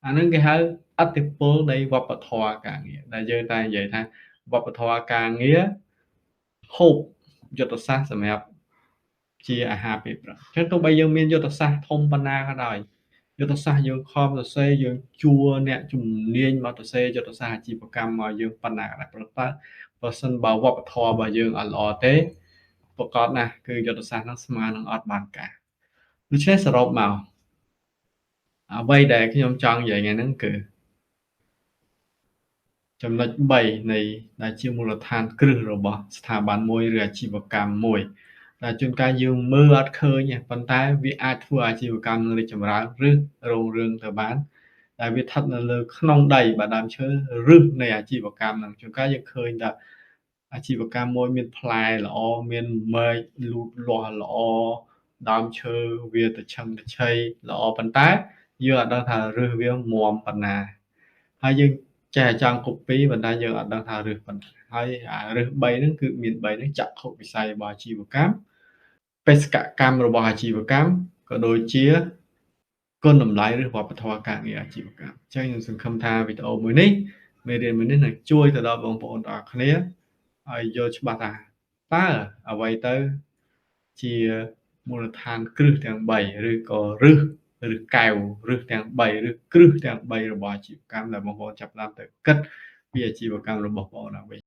អានឹងគេហៅឥទ្ធិពលនៃវប្បធម៌ការងារដែលយើងតែនិយាយថាវប្បធម៌ការងារហូបយុទ្ធសាស្ត្រសម្រាប់ជាអាហារពេលព្រឹកអញ្ចឹងទោះបីយើងមានយុទ្ធសាស្ត្រធំប៉ុណ្ណាក៏ដោយយុទ្ធសាស្ត្រយើងខំសរសេរយើងជួអ្នកជំនាញមកសរសេរយុទ្ធសាស្ត្រអាជីវកម្មមកយើងប៉ុណ្ណាក៏ដោយប៉ុន្តែបើសិនបើវប្បធម៌របស់យើងអត់ល្អទេប្រកបណាស់គឺយុទ្ធសាស្ត្រហ្នឹងស្មើនឹងអត់បានការដូច្នេះសរុបមកអ្វីដែលខ្ញុំចង់និយាយថ្ងៃហ្នឹងគឺចំណុច3នៃដែលជាមូលដ្ឋានគ្រឹះរបស់ស្ថាប័នមួយឬអាជីវកម្មមួយដែលជួនកាលយើងមើលអត់ឃើញទេប៉ុន្តែវាអាចធ្វើអាជីវកម្មនឹងរីកចម្រើនឬរុងរឿងទៅបានដែលវាស្ថិតនៅលើក្នុងដីបើដើមឈើឫសនៃអាជីវកម្មហ្នឹងជួនកាលយើងឃើញថាអាជីវកម្មមួយមានផ្លែល្អមានមែកលូតលាស់ល្អដើមឈើវាទៅឆឹងទៅឆីល្អប៉ុន្តែយើងអត់ដឹងថាឫសវាមាំប៉ុណ្ណាហើយយើងចេះចង់ copy ប៉ុន្តែយើងអត់ដឹងថាឫសប៉ុណ្ណាហើយអាឫស3ហ្នឹងគឺមាន3ហ្នឹងចក្ខុវិស័យរបស់អាជីវកម្មបេសកកម្មរបស់អាជីវកម្មក៏ដូចជាគុណតម្លៃឬវប្បធម៌ការងារអាជីវកម្មអញ្ចឹងខ្ញុំសង្ឃឹមថាវីដេអូមួយនេះមេរៀនមួយនេះនឹងជួយទៅដល់បងប្អូនទាំងអស់គ្នាឲ្យយល់ច្បាស់ថាតើអ្វីទៅជាមូលដ្ឋានគ្រឹះទាំង3ឬក៏ឫសឬកែវឫសទាំង3ឬគ្រឹះទាំង3របស់អាជីវកម្មដែលបងប្អូនចាប់ផ្ដើមទៅគិតពីអាជីវកម្មរបស់បងប្អូនឡើងវិញ។